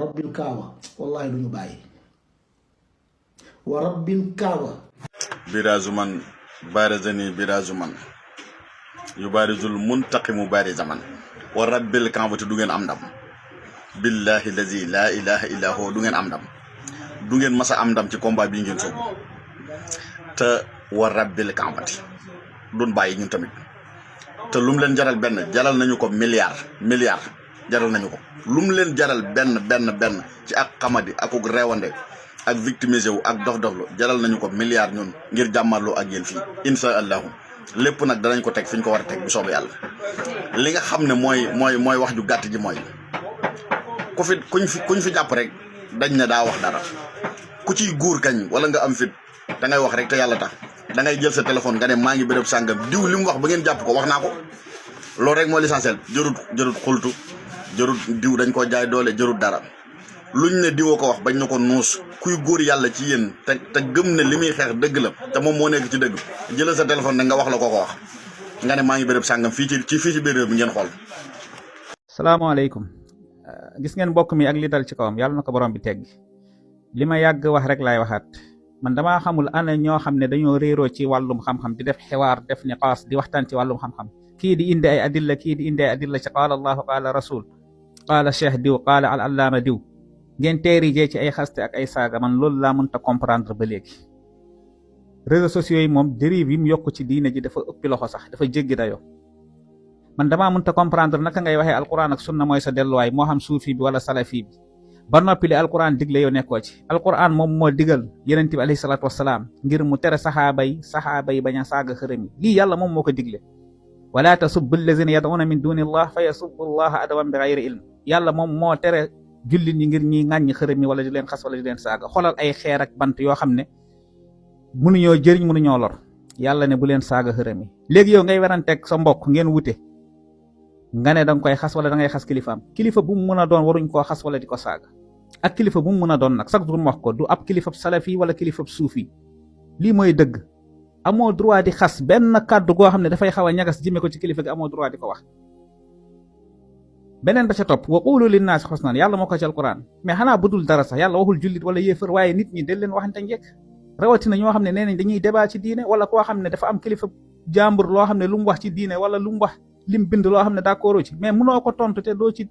rabbil kaaba wallahi duñu bàyyi wa rabbil kaaba birazuman barazani birazuman yubarizul muntaqimu barizaman wa rabbil kaabati du ngeen am ndam billahi lazi la ilaha illa huwa du ngeen am ndam du ngeen masa am ndam ci combat bi ngeen soobu te wa rabbil kaabati duñ bàyyi ñun tamit te lum leen jaral benn jaral nañu ko milliard jaral nañu ko lum leen jaral benn ci ak xamadi ak reewande ak victimisé wu ak dox-doxlu jaral nañu ko milliard ñun ngir jàmmarloo ak yéen fii insha allahu lépp nag danañ ko teg fi ñu ko war a teg bu soobee yàlla. li nga xam ne mooy wax ju gàtt ji mooy kuñ fi jàpp rek dañ ne daa wax dara ku ciy guur kañ wala nga am fit da ngay wax rek te yàlla tax da ngay jël sa téléphone nga ne maa ngi béréb sàngam diw li mu wax ba ngeen jàpp ko wax naa ko loolu rek mooy l'essentiel jërut xultu jërut diw dañ koo jaay doole jërut dara luñ ne diwoo ko wax bañ na ko nuus kuy góor yàlla ci yéen te gëm ne li muy xeex dëgg la te moom moo nekk ci dëgg jëlal sa téléphone nag nga wax la ko wax nga ne maa ngi béréb sàngam fii ci biir réew bi ngeen xool. salaamaaleykum gis ngeen mbokk mi ak li dal ci kawam yàlla na ko borom bi teggi li ma yàgg wax rek laay waxaat man damaa xamul ana ñoo xam ne dañoo réeroo ci wàllum xam-xam di def xiwaar def niqaas di waxtaan ci wàllum xam-xam kii di indi ay adilla kii di indi ay adilla ci qaala allahu qaala rasul qaala cheikh diw qaala al allaama diw ngeen teerijee ci ay xaste ak ay saaga man loolu laa mënta comprendre ba léegi réseaux sociaux yi moom dérive yi mu yokk ci diine ji dafa ëppi loxo sax dafa jéggi dayo man damaa mënta comprendre naka ngay waxee alquran ak sunna mooy sa delluwaay moo xam suufi bi wala salafi bi ba noppi li alquran digle yow nekkoo ci alquran moom moo digal yonent bi alayhi salaatu wasalaam ngir mu tere saxaaba yi bañ a saaga xërëm yi lii yàlla moom moo ko digle wala tasubbu allazina yad'una min duni allah fa yasubbu allaha adawan bi ghayri ilm yàlla moom moo tere jullit ñi ngir ñi ŋàññi xërëm yi wala di leen xas wala di leen saaga xoolal ay xeer ak bant yoo xam ne mënuñoo jëriñ mënuñoo lor yàlla ne bu leen saaga xërëm yi léegi yow ngay weranteeg sa mbokk ngeen wute nga ne danga koy xas wala da ngay xas kilifaam kilifa bu mu mën a doon waruñ koo xas wala di ko saaga ak kilifa bu mu mën a doon nag chaque jour mu wax ko du ab kilifab salafi wala kilifab suufi lii mooy dëgg amoo droit di xas benn kàddu goo xam ne dafay xaw a ñagas jëme ko ci kilifa gi amoo droit di ko wax beneen ba ca topp wa qulu linnaasi husnan yàlla moo ko ci alquran mais xanaa budul dara sax yàlla waxul jullit wala yéefar waaye nit ñi del leen waxante njëkk rawatina ñoo xam ne nee nañ dañuy débat ci diine wala koo xam ne dafa am kilifa jàmbur loo xam ne lu mu wax ci diine wala lu mu wax lim bind loo xam ne d'accord ci mais mënoo ko tontu te doo ci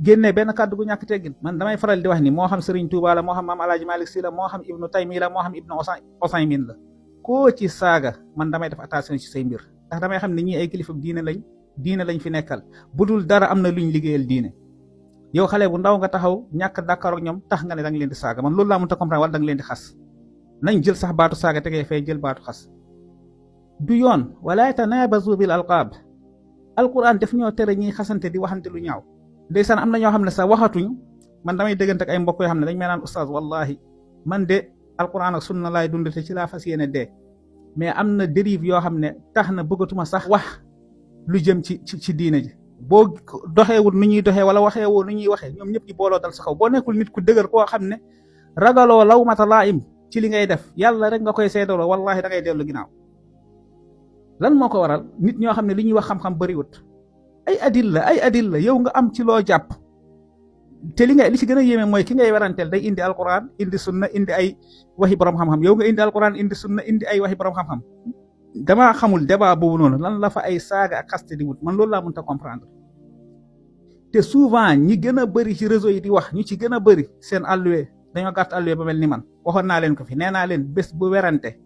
génne benn kàddu gu ñàkk teggin man damay faral di wax ni moo xam Serigne Touba la moo xam Maam Alaaji Malik Si la moo xam Ibnu Taymi la moo xam Ibnu Usaymin la koo ci saaga man damay def attention ci say mbir ndax damay xam ne ñii ay kilifa diine lañ fi nekkal budul dara am na luñ liggéeyal diine yow xale bu ndaw nga taxaw ñàkk d'accord ak ñoom tax nga ne da nga leen di saaga man loolu laa mënta comprendre wala da nga leen di xas nañ jël sax baatu saaga tegee fay jël baatu xas du yoon wala tanabazu bil alqaab alquran daf ñoo tere ñiy xasante di waxante lu ñaaw ndeysaan am na ñoo xam ne sax waxatuñu man damay déggante ak ay mbokk yoo xam ne dañ may naan oustaz wallahi man de alquran ak sunna laay dund te ci laa fas yéene dee mais am na dérive yoo xam ne tax na bëggatuma sax wax lu jëm ci diine ji boo doxeewul nu ñuy doxee wala waxeewoo nu ñuy waxee ñoom ñëpp ñi booloo dal sa kaw boo nekkul nit ku dëgër koo xam ne ragaloo lawmata laa'im ci li ngay def yàlla rek nga koy seedaloo wallahi da ngay dellu ginnaaw lan moo ko waral nit ñoo xam ne li ñuy wax xam-xam bëriwut ay adilla yow nga am ci loo jàpp te li ci gën a yéeme mooy ki ngay weranteel day indi alquran indi sunna indi ay waxi borom xam-xam yow nga indi alquran indi sunna indi ay waxi borom xam-xam damaa xamul débat boobu noonu lan la fa ay saaga ak xaste di wut man loolu laa mënta comprendre te souvent ñi gën a bëri ci réseau yi di wax ñu ci gën a bëri seen alluwe dañoo gàtt alluwe ba mel ni man waxoon naa leen ko fi nee naa leen bés bu werante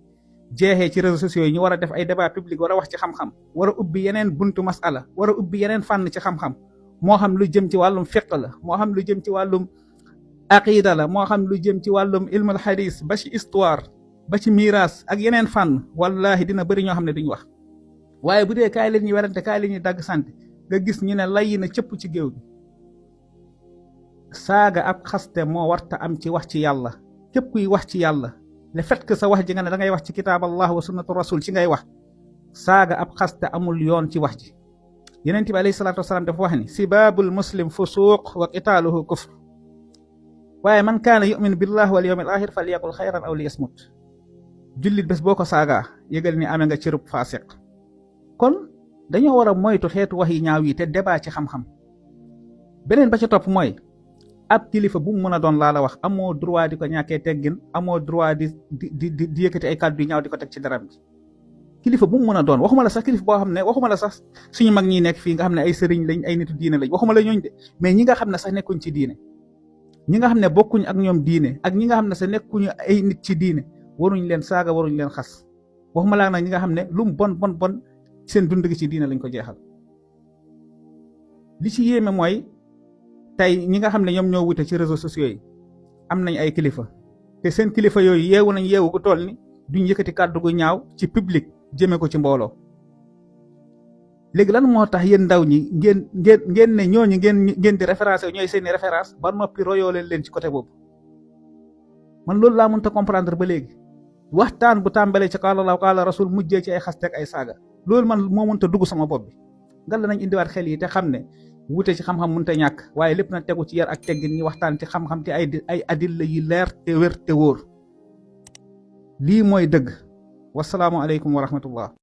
jeexee ci réseaux sociaux yi ñu war a def ay débat public war a wax ci xam-xam war a ubbi yeneen buntu masala war a ubbi yeneen fànn ci xam-xam moo xam lu jëm ci wàllum fiqh la moo xam lu jëm ci wàllum aqida la moo xam lu jëm ci wàllum ilmul hadis ba ci histoire ba ci miiras ak yeneen fànn wallahi dina bëri ñoo xam ne duñ wax waaye bu dee kaay leen ñu werante kaay leen ñu dagg sant nga gis ñu ne lay na cëpp ci géew bi saaga ak xaste moo warta am ci wax ci yàlla képp kuy wax ci yàlla le fait que sa wax ji nga ne da ngay wax ci kitaab allah wa sunnatu rasul ci ngay wax saaga ab xaste amul yoon ci wax ji yonent bi alayhi salaatu wasalaam dafa wax ni sibaabul muslim fusuuq wa qitaaluhu kufr waaye man kaana yu'minu billahi wal yawmil aaxir falyaqul xayran aw liyasmut jullit bés boo ko saagaa yëgal ni amee nga cërub faasiq kon dañoo war a moytu xeetu wax yi ñaaw yi te débat ci xam-xam beneen ba ca topp mooy ab kilifa bu mu mën a doon laa la wax amoo droit di ko ñàkkee teggin amoo droit di yëkkati ay kàddu yu ñaaw di ko teg ci daram bi kilifa bu mu mën a doon waxuma la sax kilifa boo xam ne waxuma la sax suñu mag ñi nekk fii nga xam ne ay sëriñ lañ ay nitu diine lañ waxuma la ñooñ de mais ñi nga xam ne sax nekkuñ ci diine ñi nga xam ne bokkuñ ak ñoom diine ak ñi nga xam ne sax nekkuñu ay nit ci diine waruñ leen saaga waruñ leen xas waxuma laa nag ñi nga xam ne lu mu bon seen dund gi ci diine lañ ko jeexal li ci yéeme mooy tey ñi nga xam ne ñoom ñoo wute ci réseaux sociaux yi am nañ ay kilifa te seen kilifa yooyu yeewu nañ yeewu ko toll ni duñ yëkkati kàddu gu ñaaw ci public jëmee ko ci mbooloo léegi lan moo tax yéen ndaw ñi ngeen ne ñooñu ngeen di référence ñooy seeni référence ba noppi royoo leen ci côté boobu man loolu laa mënta comprendre ba léegi waxtaan bu tàmbalee ci qaala Allaahu qaala rasul mujjee ci ay xaste ak ay saaga loolu man moo mënta dugg sama bopp bi ngal la nañ indiwaat xel yi te xam ne wute ci xam-xam mënta ñàkk waaye lépp na tegu ci yar ak teggin ñi waxtaan ci xam-xam te ay adilla yi leer te wér te wóor lii mooy dëgg wasalaamu aleykum wa rahmatullah